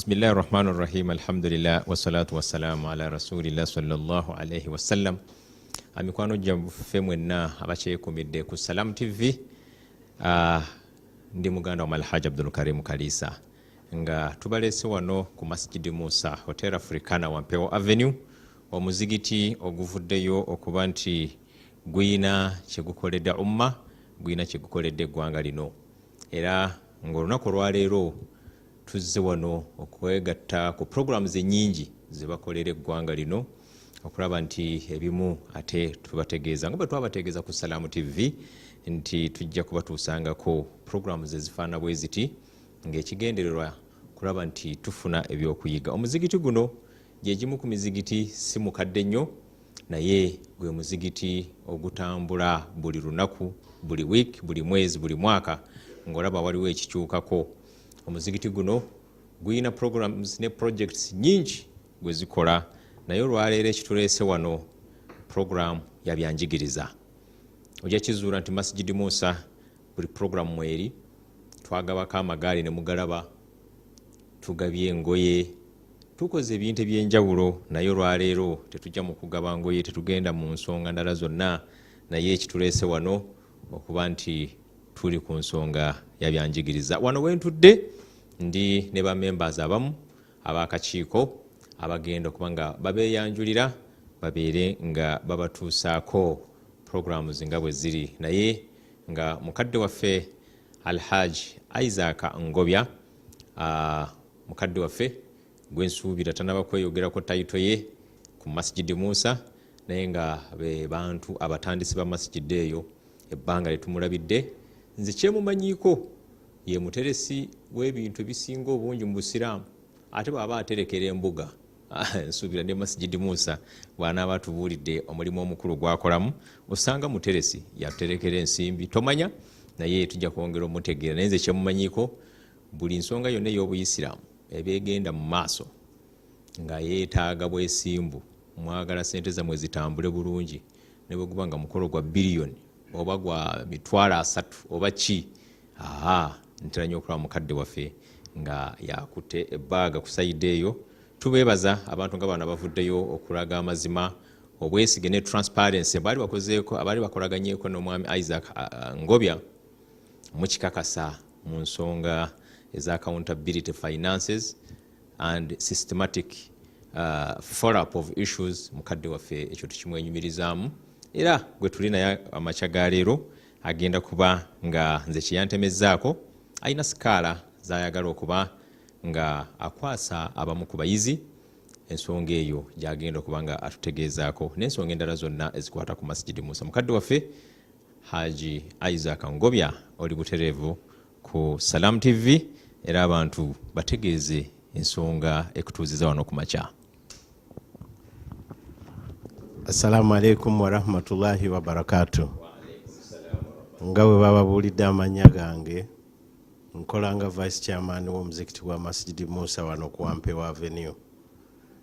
Bismillahi rahmani rahim, alhamdulillah wassalatu wassalamu ala rasulillah sallallahu alaihi wasallam. Mikwano gyaffe mwenna abakyekumidde ku Salam TV, ndi muganda wa Alhaji Abdulkarim Kalisa nga tubaleese wano ku Masjidi Musa, Hotel Africana, Wampewo Avenue, omuzigiti oguvuddeyo okuba nti guyina kyegukoledde umma, guyina kyegukoledde eggwanga lino. Era ng'olunaku olwaleero tuzze wano okwegatta ku programs ennyingi zebakolera eggwanga lino, okulaba nti ebimu ate tubategeeza nga bwe twabategeeza ku Salaamu TV nti tujja kubatuusangako programs ezifaana bwe ziti, ng'ekigendererwa kulaba nti tufuna ebyokuyiga. Omuzigiti guno gyegimu ku mizigiti, si mukadde nnyo, naye gwe muzigiti ogutambula buli lunaku, buli week, buli mwezi, buli mwaka ng'olaba waliwo ekikyukako. Omuzigiti guno guyina programs ne projects nyingi gwe zikola, naye olwaleero ekituleese wano program ya byanjigiriza. Ojja kizuula nti Masjidi Musa buli program mweri. Twagabako amagaali ne mugalaba, tugabye engoye, tukoze ebintu ebyenjawulo, naye olwaleero tetujja mu kugaba ngoye, tetugenda mu nsonga ndala zonna, naye ekituleese wano okuba nti tuli ku nsonga ya byanjigiriza. Wano wentudde ndi ne bamembers abamu abakakiiko abagenda okuba nga babeeyanjulira, babeere nga babatuusaako programs nga bwe ziri. Naye nga mukadde waffe Alhaj Isaac Ngobya, mukadde waffe gwensuubira tanaba kweyogerako title ye ku Masjidi Musa, naye nga be bantu abatandisi ba masjidi eyo ebbanga lyetumulabidde. Nze kyemumanyiiko ye muteresi w'ebintu ebisinga obungi mu busiraamu, ate bw'aba aterekera embuga, nsuubira ne Masjidi Musa bw'anaaba atubuulidde omulimu omukulu gwakolamu, osanga muteresi yaterekera ensimbi, tomanya, naye tujja kwongera omutegeera. Naye nze kyemumanyiiko, buli nsonga yonna ey'obuyisiraamu eba egenda mu maaso nga yeetaaga bwesimbu, mwagala sente zammwe zitambule bulungi, ne bwe guba nga mukolo gwa biliyoni oba gwa 300,000 oba ki, aa ntera nnyo okulaba mukadde waffe nga yakutte ebbaaga ku side eyo. Tubeebaza abantu nga bano bavuddeyo okulaga amazima, obwesige ne transparency. Baali bakozeeko, abaali bakolaganyeko n'omwami Isaac Ngobya mukikakasa mu nsonga eza accountability, finances and systematic follow up of issues. Mukadde waffe ekyo tukimwenyumirizaamu, era gwe tuli naye amakya ga leero agenda kuba nga nze kyeyantemezzaako, alina sikaala zayagala okuba nga akwasa abamu ku bayizi. Ensonga eyo gyagenda okuba nga atutegeezaako n'ensonga endala zonna ezikwata ku Masjidi Musa. Mukadde waffe Haji Isaac Ngobya, oli butereevu ku Salam TV, era abantu bategeeze ensonga ekutuuziza wano ku makya. Assalamu alaikum warahmatullahi wabarakatu. Nga bwe bababuulidde amannya gange, nkola nga vice chairman w'omuzikiti gwa Masjidi Musa wano ku Wampewo Avenue.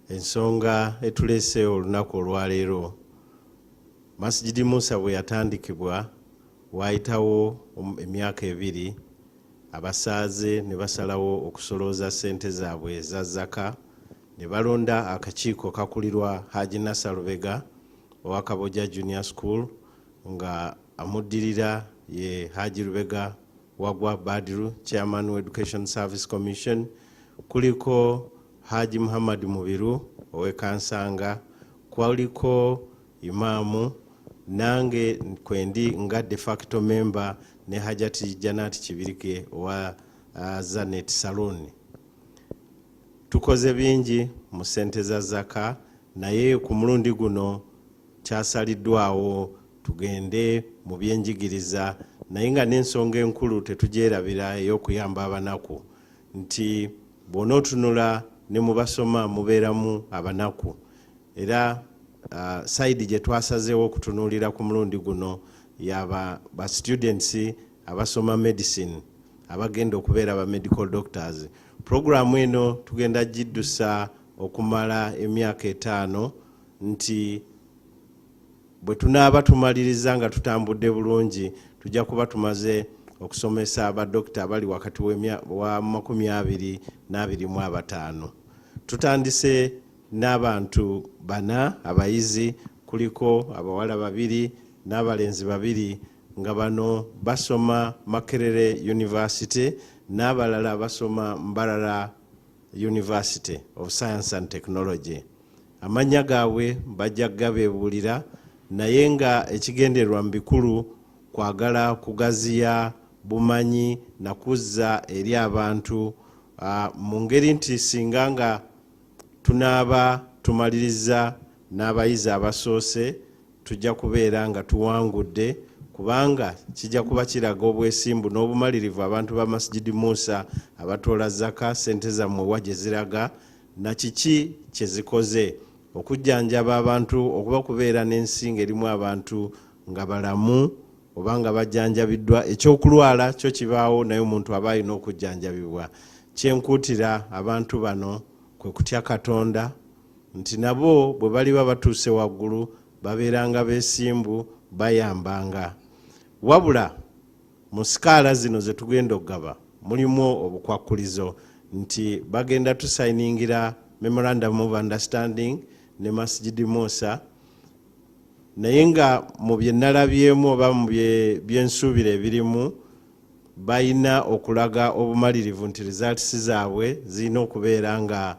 Ensonga etuleese olunaku olwaleero, Masjidi Musa bwe yatandikibwa waayitawo emyaka 2, abasaaze ne basalawo okusolooza ssente zaabwe eza zaka, ne balonda akakiiko kakulirwa Haji Nasa Lubega owa Kaboja Junior School, nga amuddirira ye Haji Lubega Wagwa Badru, chairman wa Education Service Commission. Kuliko Haji Muhammad Mubiru ow'e Kansanga, kwaliko imaamu, nange kwendi nga de facto member, ne Hajati Janat Kibirike owa Zanet Saloon. Tukoze bingi mu ssente za zaka, naye ku mulundi guno kyasaliddwawo tugende mu byenjigiriza, naye nga n'ensonga enkulu tetugyerabira ey'okuyamba abanaku, nti bw'onootunula ne mu basoma mubeeramu abanaku. Era side gye twasazeewo okutunuulira ku mulundi guno yaba ba students abasoma medicine, abagenda okubeera ba medical doctors. Programu eno tugenda giddusa okumala emyaka 5, nti bwe tunaaba tumaliriza nga tutambudde bulungi, tujja kuba tumaze okusomesa badokita abali wakati wa 25 n' 25. Tutandise n'abantu bana abayizi, kuliko abawala babiri n'abalenzi babiri, nga bano basoma Makerere University n'abalala basoma Mbarara University of Science and Technology. Amannya gaabwe bajja kugabeebuulira, naye nga ekigendererwa mu bikulu kwagala kugaziya bumanyi na kuzza eri abantu mu ngeri nti singa nga tunaaba tumaliriza n'abayizi abasoose, tujja kubeera nga tuwangudde, kubanga kijja kuba kiraga obwesimbu n'obumalirivu abantu ba Masjidi Musa abatoola zaka. Sente zammwe wa gye ziraga na kiki kye zikoze okujjanjaba abantu, okuba kubeera n'ensi ng'erimu abantu nga balamu oba nga bajjanjabiddwa. Ekyokulwala kyo kibaawo, naye omuntu aba alina okujjanjabibwa. Kyenkuutira abantu bano kwe kutya Katonda, nti nabo bwe baliba batuuse waggulu babeeranga beesimbu, bayambanga. Wabula mu sikaala zino ze tugenda okugaba mulimu obukwakkulizo nti bagenda tusayiningira memorandum of understanding ne Masjidi Musa, naye nga mu bye nalabyemu oba mu byensuubira ebirimu, balina okulaga obumalirivu nti results zaabwe zirina okubeera nga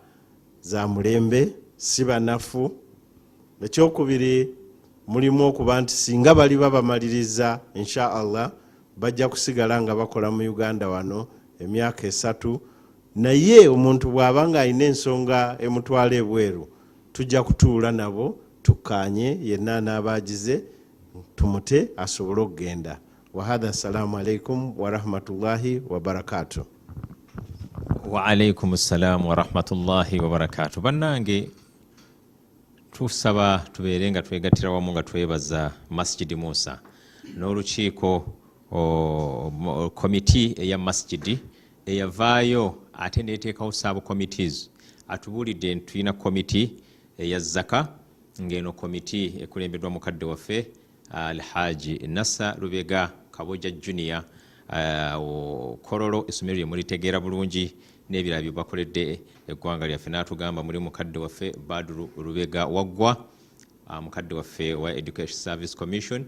za mulembe, si banafu. Ekyokubiri, mulimu okuba nti singa baliba bamaliriza, insha Allah bajja kusigala nga bakola mu Uganda wano emyaka 3, naye omuntu bw'aba ng'alina ensonga emutwala ebweru, tujja kutuula nabo tukkaanye, yenna anaaba agize tumute asobole okugenda. Wahadha, assalamu alaikum warahmatullahi wabarakatuh. Waalaikum ssalamu warahmatullahi wabarakatu. Bannange, tusaba tubeere nga twegattira wamu nga twebaza Masjidi Musa n'olukiiko, komiti eya masjidi eyavaayo ate neteekawo sub committees. Atubuulidde nti tulina komiti eya zaka, ng'eno komiti ekulembeddwa mukadde waffe Alhaji Nasa Lubega Kaboja Junior, Kololo, essomero lye mulitegeera bulungi n'ebirala bye bakoledde eggwanga lyaffe. N'atugamba muli mukadde waffe Badru Lubega Waggwa, mukadde waffe wa Education Service Commission,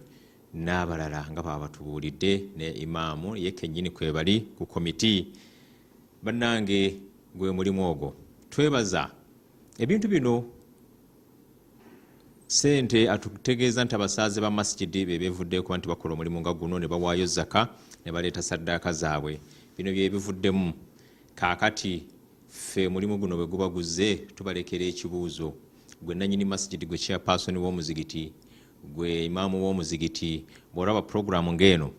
n'abalala nga baba batubuulidde, ne imaamu ye kennyini kwebali ku komiti. Bannange, gwe mulimu ogwo. Twebaza ebintu bino. Sente atutegeeza nti abasaaze ba masjidi be bevuddeyo kuba nti bakola omulimu nga guno, ne bawaayo zaka ne baleeta saddaaka zaabwe. Bino bye bivuddemu. Kaakati ffe omulimu guno bwe guba guzze, tubalekera ekibuuzo: gwe nanyini masjidi, gwe chairperson w'omuzigiti, gwe imaamu w'omuzigiti, bw'olaba puroguramu ng'eno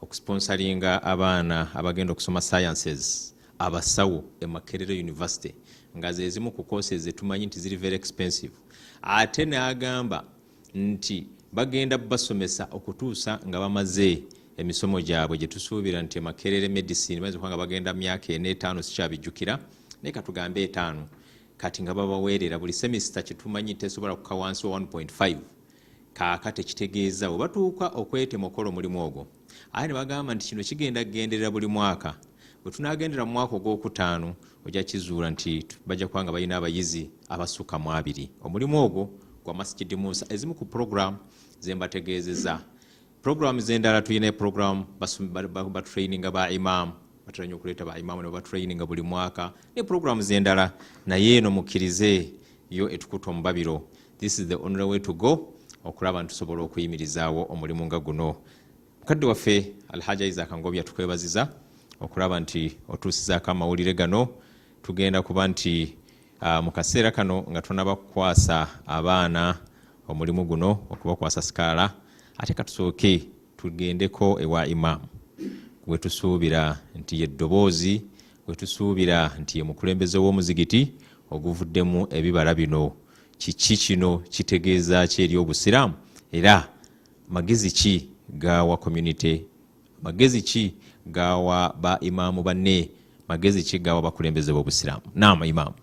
okusponsalinga abaana abagenda okusoma sciences, abasawo e Makerere University, nga ze zimu ku courses zetumanyi nti ziri very expensive, ate n'agamba nti bagenda basomesa okutuusa nga bamaze emisomo gyabwe gye tusuubira nti Makerere medicine bayinza okuba nga bagenda myaka 4, 5, sikyabijjukira, naye katugambe 5. Kati nga babaweerera buli semester, kyetumanyi tesobola kuka wansi wa 1.5. Kaakati ekitegeeza bwe batuuka okwetema okukola omulimu ogwo, aye ne bagamba nti kino kigenda kugenderera buli mwaka, bwe tunagendera mu mwaka ogwokutaano ojja kizuula nti bajja kuba nga balina abayizi abasukka mu 20. Omulimu ogwo gwa Masjidi Musa. Ezimu ku program zembategeezeza, program zendala, tulina program batraininga ba imam, batera nnyo okuleeta ba imaamu ne batraininga buli mwaka, ne program zendala, naye eno mukkirize yo etukuta omubabiro. This is the only way to go okulaba nti tusobola okuyimirizaawo omulimu nga guno. Mukadde waffe Alhaji Isaac Ngobya, tukwebaziza okulaba nti otuusizaako amawulire gano. Tugenda kuba nti mu kaseera kano nga tonaba kukwasa abaana omulimu guno, okubakwasa sikaala, ate katusooke tugendeko ewa imaamu, gwe tusuubira nti ye ddoboozi, gwe tusuubira nti ye mukulembeze w'omuzigiti oguvuddemu ebibala bino. Kiki kino kitegeeza ki eri obusiraamu, era magezi ki gawa community, magezi ki gawa ba imaamu banne, magezi ki gawa bakulembeze b'obusiraamu? Naam, imaamu.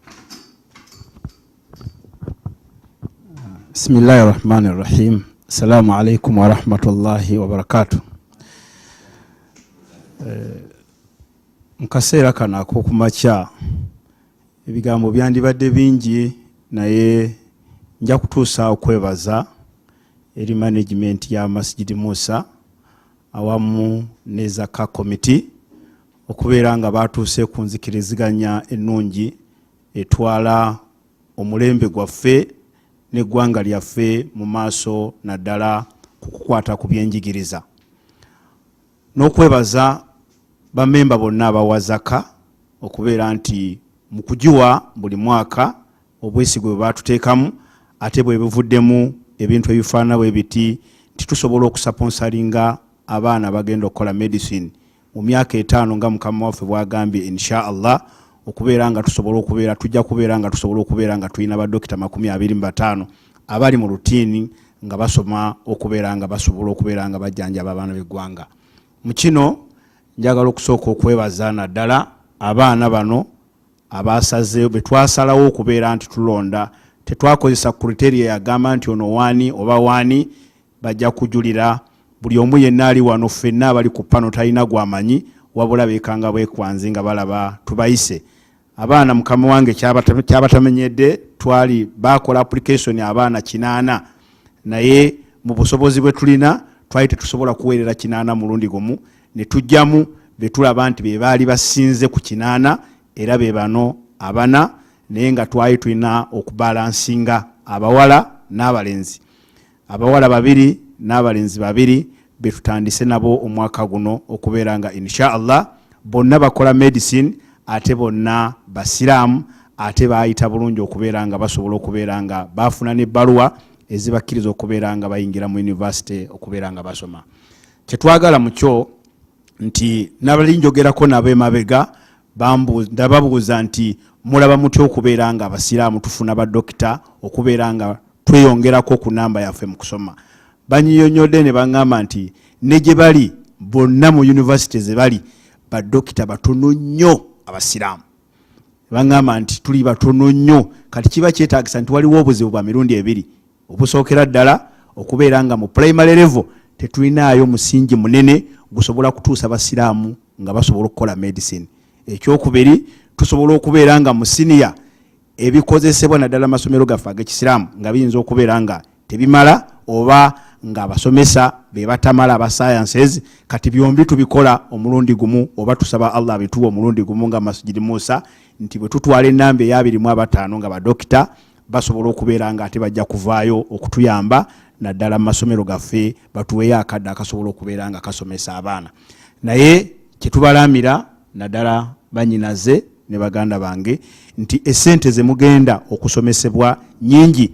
Bismillahi rahmani rahim. Assalamu alaikum warahmatullahi wabarakatuh. Mu kaseera kano ak'okumakya ebigambo byandibadde bingi, naye nja kutuusa okwebaza eri management ya Masjid Musa awamu ne Zaka Committee okubeera nga batuuse ku nzikiriziganya ennungi etwala omulembe gwaffe n'eggwanga lyaffe mu maaso, naddala ku kukwata ku byenjigiriza, n'okwebaza bamemba bonna abawa zaka okubeera nti mu kugiwa buli mwaka obwesigwe bwe batuteekamu ate bwe buvuddemu ebintu ebifaanana bwe biti, nti tusobola okusponsoringa abaana abagenda okukola medicine mu myaka 5, nga mukama waffe bwagambye, insha Allah, okubeera nga tusobola okubeera, tujja kubeera nga tusobola okubeera nga tulina badokita 25 abali mu routine nga basoma okubeera nga basobola okubeera nga bajjanjaba abaana b'eggwanga. Mu kino njagala okusooka okwebaza naddala abaana bano abasazeeyo be twasalawo okubeera nti tulonda. Tetwakozesa criteria yagamba nti ono waani oba waani. Bajja kujulira buli omu yenna ali wano. Ffenna abali ku pano talina gwamanyi, wabula beekanga bwekwanzi nga balaba tubayise abaana. Mukama wange, kyabatamenyedde, twali bakola application abaana 80, naye mu busobozi bwe tulina twali tetusobola kuweerera 80 mulundi gumu, ne tujjamu be tulaba nti be baali basinze ku 80, era be bano abana. Naye nga twali tulina okubalancinga abawala n'abalenzi, abawala babiri n'abalenzi babiri betutandise nabo omwaka guno, okubeera nga insha Allah bonna bakola medicine, ate bonna basiraamu, ate bayita bulungi okubeera nga basobola okubeera nga bafuna n'ebbaluwa ezibakkiriza okubeera nga bayingira mu university okubeera nga basoma. Kyetwagala mukyo nti nabali njogerako nabo emabega, ndababuuza nti mulaba mutya okubeera nga abasiraamu tufuna badokita, okubeera nga tweyongerako ku namba yaffe mu kusoma? Banyiyonyodde ne baŋŋamba nti ne gye bali bonna mu university ze bali, badokita batono nnyo abasiraamu. Baŋŋamba nti tuli batono nnyo. Kati kiba kyetaagisa nti waliwo obuzibu bwa mirundi ebiri. Obusookera ddala okubeera nga mu primary level tetulinaayo musingi munene gusobola kutuusa basiraamu nga basobola okukola medicine. Ekyokubiri, tusobola okubeera nga mu siniya ebikozesebwa, naddala amasomero gaffe ag'ekisiraamu, nga biyinza okubeera nga tebimala oba ng'abasomesa be batamala aba sciences. Kati byombi tubikola omulundi gumu, oba tusaba Allah abituwa omulundi gumu nga Masjid Musa, nti bwe tutwala enamba eya 25 nga badokita basobola okubeera nga ate bajja kuvaayo okutuyamba, naddala mu masomero gaffe batuweeyo akadde akasobola okubeera nga kasomesa abaana. Naye kyetubalamira, naddala banyinaze ne baganda bange, nti esente zemugenda okusomesebwa nyingi.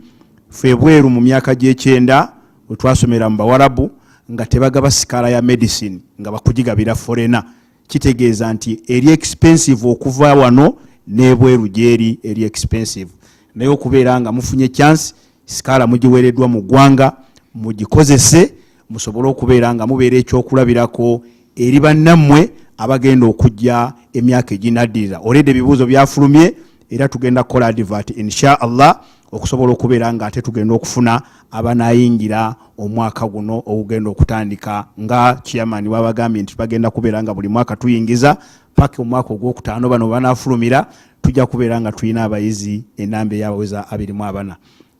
Fe ebweru mu myaka gy'ekyenda we twasomera mu Bawarabu nga tebagaba scholar ya medicine, nga bakugigabira foreigner. Kitegeeza nti eri expensive okuva wano n'ebweru gyeri eri expensive. Naye okubeera nga mufunye chance, scholar mugiweereddwa mu ggwanga, mugikozese musobole okubeera nga mubeera ekyokulabirako eri bannammwe abagenda okujja emyaka eginaddirira. Olwedde ebibuuzo byafulumye, era tugenda kukola advert insha Allah okusobola okubeera nga ate tugenda okufuna abanayingira omwaka guno ogugenda okutandika, nga chairman wabagambye nti bagenda kubeera nga buli mwaka tuyingiza paka omwaka ogwokutaano. Bano banafulumira tujja kubeera nga tulina abayizi enamba eyabaweza 24.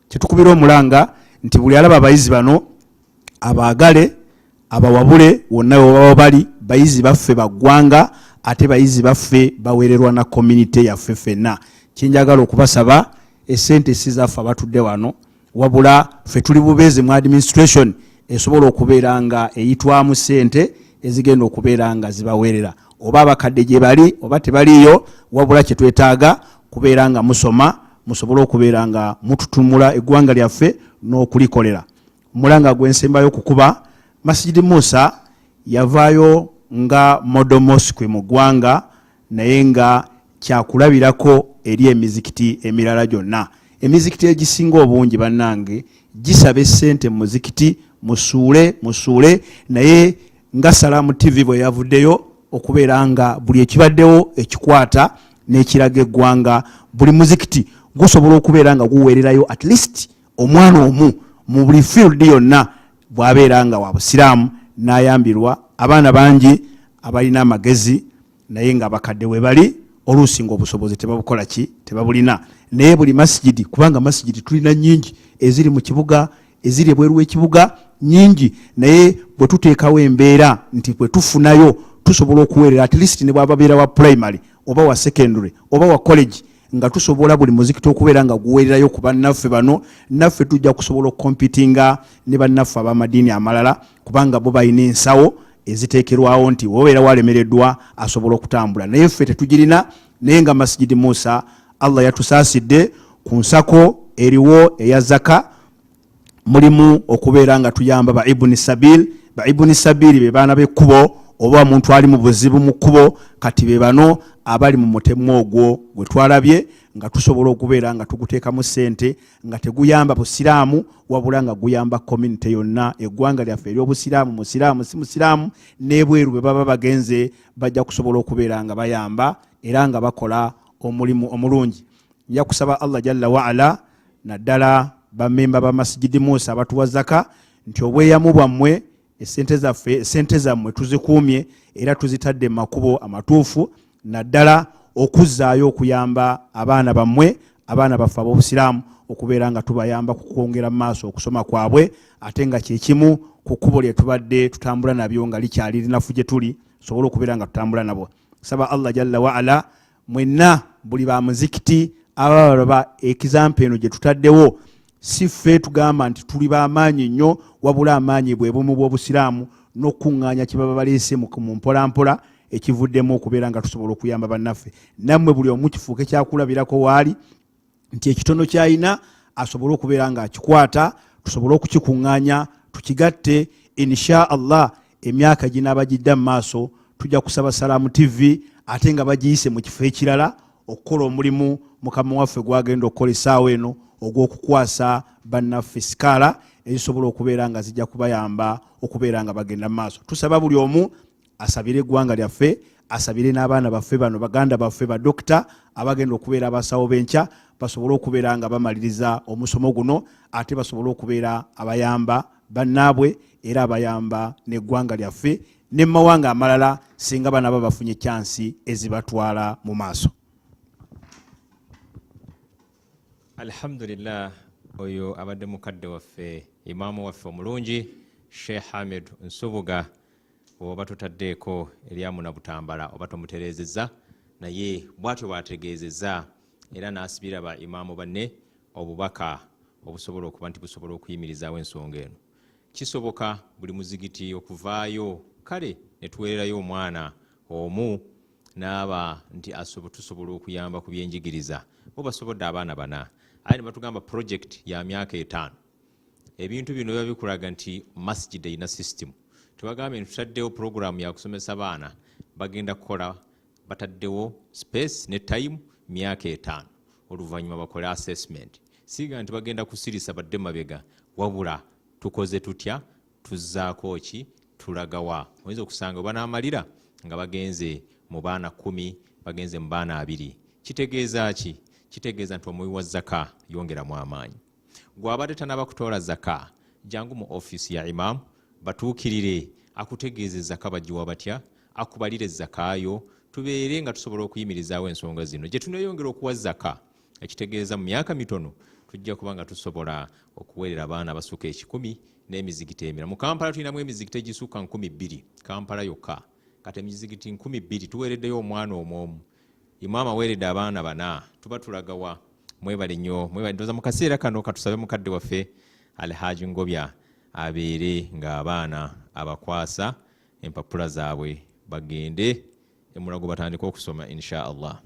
Kyetukubira omulanga nti buli alaba abayizi bano abaagale, abawabule wonna webaba bali. Bayizi baffe baggwanga, ate bayizi baffe baweererwa na community yaffe ffenna. Kyenjagala okubasaba, esente si zaffe abatudde wano, wabula ffe tuli bubeezi mu administration esobola okubeera nga eyitwamu sente ezigenda okubeera nga zibaweerera, oba abakadde gye bali oba tebaliiyo. Wabula kyetwetaaga kubeera nga musoma, musobole okubeera nga mututumula eggwanga lyaffe n'okulikolera. Omulanga gwensembayo okukuba, Masjidi Musa yavaayo nga model mosque mu ggwanga, naye nga kyakulabirako eri emizikiti emirala gyonna. Emizikiti egisinga obungi, bannange, gisaba essente mu muzikiti, musuule musuule. Naye nga Salaamu TV bwe yavuddeyo okubeera nga buli ekibaddewo ekikwata n'ekiraga eggwanga, buli muzikiti gusobola okubeera nga guweererayo at least omwana omu mu buli field yonna, bw'abeera nga wa busiraamu n'ayambirwa abaana bangi. abalina amagezi naye nga abakadde webali oluusi nga obusobozi tebabukola ki tebabulina naye buli masigidi kubanga masigidi tulina nyingi eziri mu kibuga eziri ebweru w'ekibuga nyingi naye bwe tuteekawo embeera nti bwe tufunayo tusobola okuweerera at least ne bwababeera wa primary oba wa secondary oba wa college nga tusobola buli muzikiti okubeera nga guweererayo ku bannaffe bano naffe tujja kusobola okukompitinga ne bannaffe ab'amadiini amalala kubanga bo balina ensawo eziteekerwawo nti wobeera walemereddwa asobola okutambula naye ffe tetugirina naye nga Masjid Musa Allah yatusaasidde ku nsako eriwo eya zaka mulimu okubeera nga tuyamba ba ibuni sabil ba ibuni sabili be baana b'ekkubo oba omuntu ali mu buzibu mu kkubo kati be bano abali mu mutemu ogwo gwe twalabye nga tusobola okubeera nga tuguteekamu ssente nga teguyamba busiraamu wabula nga guyamba community yonna eggwanga lyaffe ery'obusiraamu musiraamu si musiraamu n'ebweru bwe baba bagenze bajja kusobola okubeera nga bayamba era nga bakola omulimu omulungi nja kusaba allah jalla waala naddala bamemba ba masijidi musa abatuwa zaka nti obweyamu bwammwe esente zaffe esente zammwe tuzikuumye era tuzitadde mu makubo amatuufu naddala okuzzaayo okuyamba abaana bammwe abaana baffe ab'obusiraamu okubeera nga tubayamba ku kwongera mu maaso okusoma kwabwe ate nga kyekimu ku kkubo lye tubadde tutambula nabyo nga likyali linafu gye tuli sobole okubeera nga tutambula nabo saba allah jalla waala mwenna buli ba muzikiti ababalaba ekizampa eno gye tutaddewo si ffe tugamba nti tuli b'amaanyi nnyo wabula amaanyi bwe bumu bw'obusiraamu n'okukuŋŋaanya kye baba baleese mu mpolampola ekivuddemu okubeera nga tusobola okuyamba bannaffe nammwe buli omu kifuuke kyakulabirako waali nti ekitono kyalina asobole okubeera ng'akikwata tusobole okukikuŋŋaanya tukigatte insha allah emyaka ginaaba gidda mu maaso tujja kusaba salaamu tv ate nga bagiyise mu kifo ekirala okukola omulimu mukama waffe gwagenda okukola essaawa eno ogw'okukwasa bannaffe sikaala ezisobola okubeera nga zijja kubayamba okubeera nga bagenda mu maaso tusaba buli omu asabire eggwanga lyaffe asabire n'abaana baffe bano baganda baffe badokita abagenda okubeera abasawo b'enkya basobole okubeera nga bamaliriza omusomo guno ate basobole okubeera abayamba bannaabwe era abayamba n'eggwanga lyaffe ne mu mawanga amalala singa banaba bafunye kyansi ezibatwala mu maaso. Alhamdulillah oyo abadde mukadde waffe imaamu waffe omulungi Sheikh Hamid Nsubuga oba totaddeeko eryamuna Butambala oba tomutereezezza naye bwatyo bwategeezezza era n'asibira ba imaamu banne obubaka obusobola okuba nti busobola okuyimirizaawo ensonga eno. Kisoboka buli muzigiti okuvaayo kale ne tuweererayo omwana omu n'aba nti tusobola okuyamba ku byenjigiriza bo basobodde abaana bana aye ne batugamba project ya myaka etaano ebintu bino biba bikulaga nti masjid erina system tebagambye nti tutaddewo puroguramu yakusomesa baana bagenda kukola bataddewo space ne time myaka etaano oluvannyuma bakole assessment siiga nti bagenda kusirisa badde mabega wabula tukoze tutya tuzzaako ki tulagawa oyinza okusanga webanaamalira nga bagenze mu baana kumi bagenze mu baana abiri kitegeeza ki kitegeeza nti omuwi wa zaka yongeramu amaanyi Gw'abadde tanaba kutoola zaka, jangu mu office ya Imam batuukirire akutegeeze zaka bagiwa batya, akubalire zaka yo, tubeere nga tusobola okuyimirizaawo ensonga zino. Gye tuneeyongera okuwa zaka, ekitegeeza mu myaka mitono tujja kuba nga tusobola okuweerera abaana abasukka ekikumi n'emizigiti emirala. Mu Kampala tulinamu emizigiti egisukka 2000, Kampala yokka. Kati emizigiti 2000 tuweereddeyo omwana omu omu. Imaam aweeredde abaana bana, tuba tulaga wa? Mwebale nnyo, mwebale. Ndowooza mu kaseera kano katusabe mukadde waffe Alhaji Ngobya abeere ng'abaana abakwasa empapula zaabwe bagende e Mulago batandike okusoma insha Allah.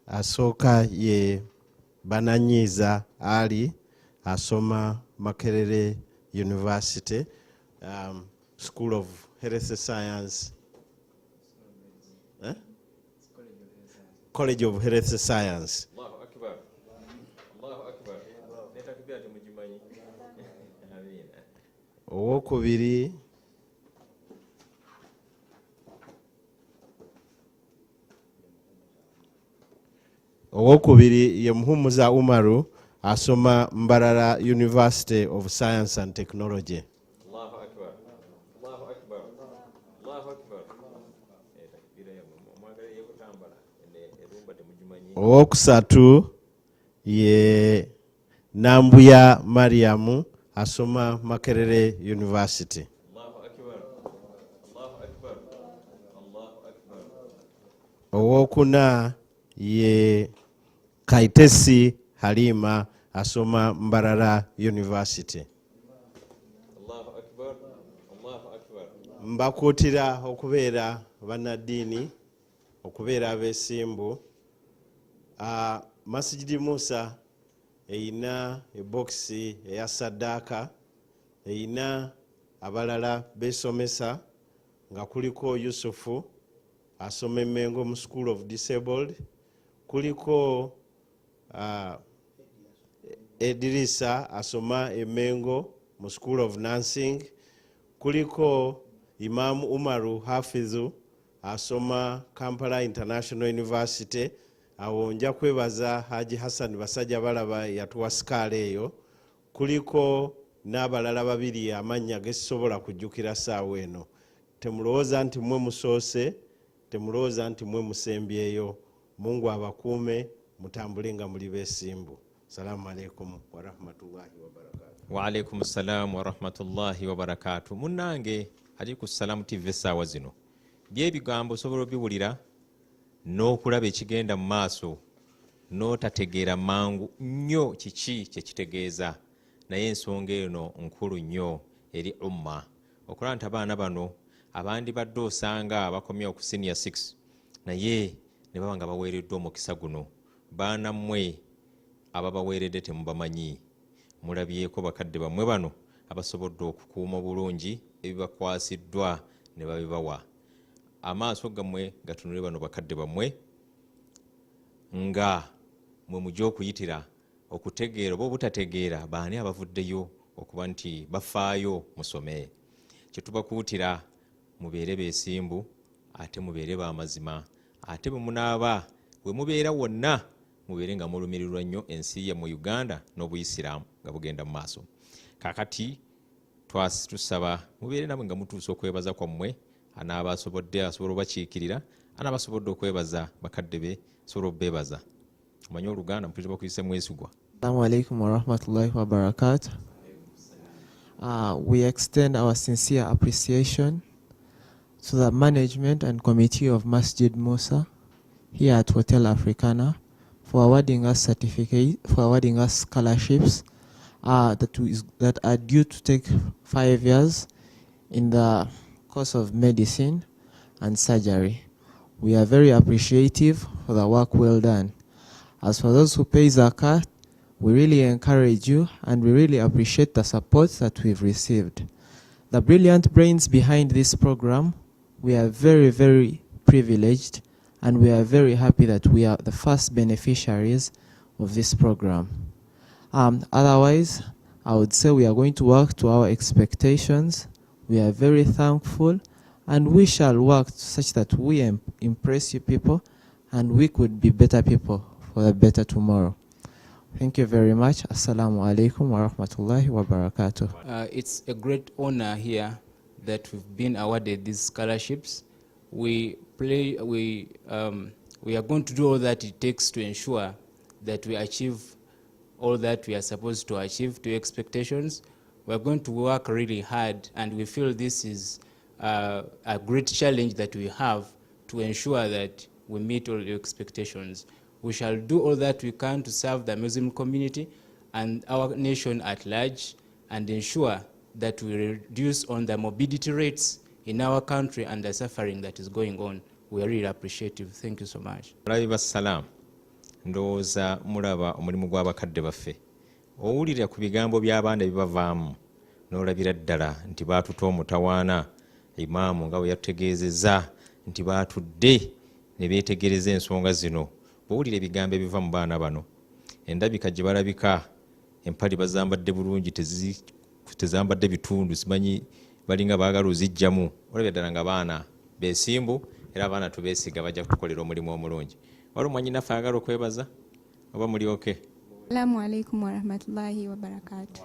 Asooka ye Bananyiiza Ali asoma Makerere University um, School of Health Science eh? College of Health Science. Allahu Akbar. Allahu Akbar. Ne takbira temugimanyi. Amiina. Owokubiri ye Muhumuza Umaru asoma Mbarara University of Science and Technology. Allahu Akbar. Allahu Akbar. Allahu Akbar. Eh, takbira yammwe mwagala ey'obutambala eno erumba temugimanyi. Owokusatu ye Nambuya Mariamu asoma Makerere University. Allahu Akbar. Allahu Akbar. Allahu Akbar. Owokuna ye Kaitesi Halima asoma Mbarara University. Allahu Akbar. Allahu Akbar. Mbakuutira okubeera bannaddiini, okubeera abeesimbu. Masjidi Musa eyina ebokisi eya saddaaka, eyina abalala besomesa nga kuliko Yusufu asoma e Mengo mu School of Disabled, kuliko Edirisa asoma e Mengo mu School of Nursing, kuliko Imam Umaru Hafizu asoma Kampala International University. Awo nja kwebaza Haji Hassan Basajja Balaba yatuwa sikaala eyo. Kuliko n'abalala babiri amannya gesisobola kujjukira ssaawa eno. Temulowooza nti mmwe musoose, temulowooza nti mmwe musembyeyo. Mungu abakuume, mutambule nga muli beesimbu. Salaamu alaikum warahmatullahi wabarakatuh. Wa alaikum salaamu warahmatullahi wabarakatuh. Munnange ali ku Salaamu TV essaawa zino, by'ebigambo osobola obiwulira n'okulaba ekigenda mu maaso n'otategeera mangu nnyo kiki kye kitegeeza, naye ensonga eno nkulu nnyo eri umma okulaba nti abaana bano abandibadde osanga bakomye ku senior 6 naye ne baba nga baweereddwa omukisa guno. Baana mmwe ababaweeredde temubamanyi, mulabyeko bakadde bammwe bano abasobodde okukuuma obulungi ebibakwasiddwa ne babibawa. Amaaso gammwe gatunule bano bakadde bammwe nga mwe mujja okuyitira okutegeera oba obutategeera baani abavuddeyo okuba nti bafaayo musome. Kye tubakuutira mubeere beesimbu ate mubeere b'amazima, ate bwe munaaba we mubeera wonna mubeere nga mulumirirwa nnyo ensi yammwe Uganda n'Obuyisiraamu nga bugenda mu maaso. Kaakati tusaba mubeere namwe nga mutuusa okwebaza kwammwe, anaaba asobodde asobola obakiikirira, anaaba asobodde okwebaza bakadde be asobola okubeebaza. Omanyi Oluganda mpulira bakuyise mwesigwa. Assalamu alaikum wa rahmatullahi wa barakatuh. We extend our sincere appreciation to the management and committee of Masjid Musa here at Hotel Africana for awarding us certificate, for awarding us scholarships that are due to take 5 years in the course of medicine and surgery. We are very appreciative for the work well done. As for those who pay zakat, we really encourage you and we really appreciate the support that we've received. The brilliant brains behind this program, we are very, very privileged and we are very happy that we are the first beneficiaries of this program. Otherwise, I would say we are going to work to our expectations. We are very thankful and we shall work such that we impress you people and we could be better people for a better tomorrow. Thank you very much. Assalamu alaikum wa rahmatullahi wa barakatuh. It's a great honor here that we've been awarded these scholarships. We are going to do all that it takes to ensure that we achieve all that we are supposed to achieve to expectations. We are going to work really hard, and we feel this is a great challenge that we have to ensure that we meet all the expectations. We shall do all that we can to serve the Muslim community and our nation at large and ensure that we reduce on the morbidity rates in our country and the suffering that is going on. We are really appreciative. Thank you so much. Abalabi ba Salaam, ndowooza mulaba omulimu gw'abakadde baffe. Owulira ku bigambo by'abaana ebibavaamu n'olabira ddala nti baatuta omutawaana. Imaamu nga bwe yatutegeezezza nti baatudde ne beetegereza ensonga zino. Bw'owulira ebigambo ebiva mu baana bano, endabika gye balabika, empali bazambadde bulungi, tezambadde bitundu, simanyi balinga baagala ozijjamu, olabya ddala nga baana beesimbu, era abaana tubeesiga bajja kutukolera omulimu omulungi. Waliwo mwannyinaffe ayagala okwebaza oba muli okay? Assalamu alaikum warahmatullahi wabarakatuh.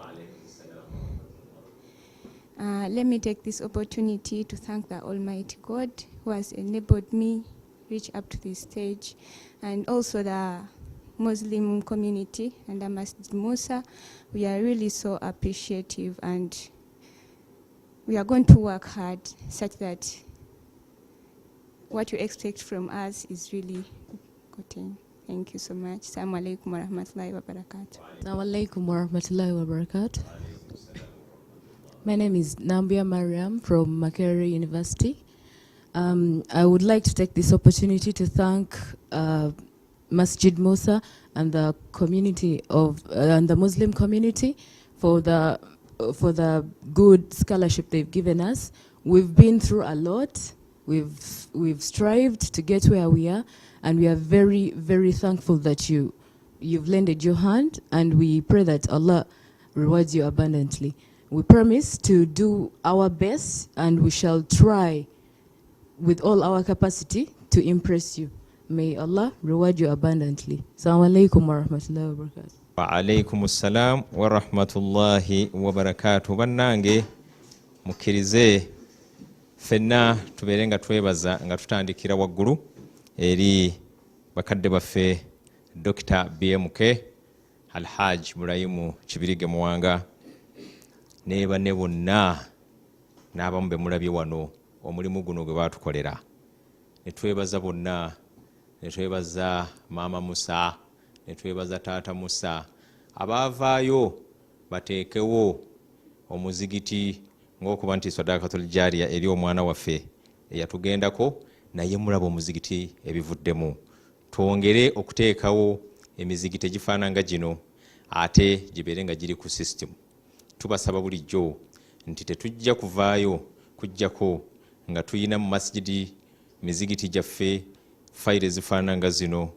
Let me take this opportunity to thank the Almighty God who has enabled me reach up to this stage, and also the Muslim community and the Masjid Musa. We are really so appreciative, and we are going to work hard such that what you expect from us is really gotten. Thank you so much. Assalamu alaikum warahmatullahi wabarakatuh. Assalamu alaikum warahmatullahi wabarakatuh. My name is Nambia Mariam from Makerere University. I would like to take this opportunity to thank Masjid Musa and the community of and the Muslim community for the good scholarship they've given us. We've been through a lot. We've strived to get where we are, and we are very, very thankful that you've lended your hand, and we pray that Allah rewards you abundantly. We promise to do our best, and we shall try with all our capacity to impress you. May Allah reward you abundantly. Assalamu alaikum wa rahmatullahi wa barakatuh. Wa alaikum ssalam wa rahmatullahi wa barakatuh. Bannange, mukkirize ffenna tubeere nga twebaza nga tutandikira waggulu eri bakadde baffe Dr BMK Alhaj Mulayimu Kibirige Muwanga ne banne bonna n'abamu be mulabye wano, omulimu guno gwe baatukolera. Ne twebaza bonna, ne twebaza Maama Musa, ne twebaza Taata Musa abaavaayo bateekewo omuzigiti ng'okuba nti sadakatul jariya eri omwana waffe eyatugendako. Naye mulaba omuzigiti ebivuddemu. Twongere okuteekawo emizigiti egifaanana nga gino, ate gibeere nga giri ku system. Tubasaba bulijjo nti tetujja kuvaayo kujjako nga tuyina mu masigidi mizigiti gyaffe fayiro ezifaanana nga zino.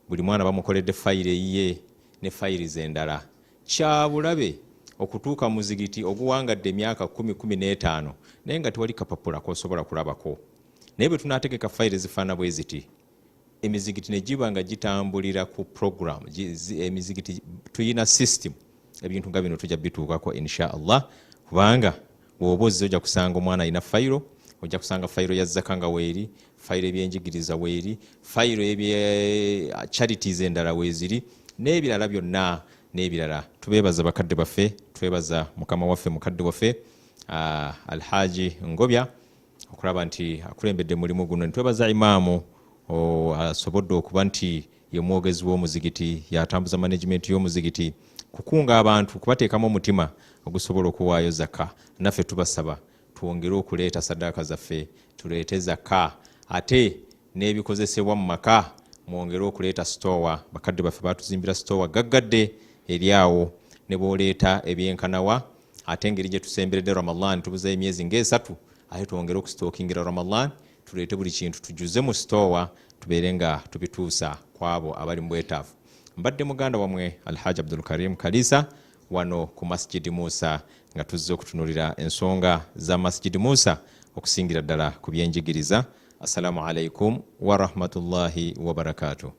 Buli mwana bamukoledde fayiro eyiye ne fayiro endala. Kyabulabe okutuuka muzigiti oguwangadde emyaka 15 naye nga tewali kapapula kosobola kulabako. Naye bwe tunaategeka fayiro ezifaanana bwe ziti, emizigiti ne giba nga gitambulira ku program, emizigiti tuyina system, ebintu nga bino tujja bituukako insha Allah. Kubanga bw'oba ozze ojja kusanga omwana alina fayiro, ojja kusanga fayiro ya zaka nga weeri, fayiro ebyenjigiriza weeri, fayiro ebye charities endala weeziri, n'ebirala byonna n'ebirala. Tubeebaza bakadde baffe, twebaza mukama waffe, mukadde waffe Alhaji Ngobya okulaba nti akulembedde mulimu guno. Ntwebaza imaamu asobodde okuba nti ye mwogezi w'omuzigiti, yatambuza management y'omuzigiti, kukunga abantu, kubateekamu omutima ogusobola okuwaayo zaka. Naffe tubasaba twongere okuleeta sadaaka zaffe, tuleete zaka, ate n'ebikozesebwa mu maka mwongere okuleeta. Sitowa, bakadde baffe batuzimbira sitowa gaggadde eri awo ne bw'oleeta ebyenkanawa. Ate engeri gye tusemberedde Ramadan, tubuzayo emyezi ng'esatu, ate twongere okusitookingira Ramadan, tuleete buli kintu tujuze mu sitowa, tubeere nga tubituusa ku abo abali mu bwetaavu. Mbadde muganda wamwe Alhaji Abdulkarim Kalisa wano ku Masjidi Musa, nga tuzze okutunulira ensonga za Masjidi Musa, okusingira ddala ku byenjigiriza. Assalamu alaikum warahmatullahi wabarakatuh.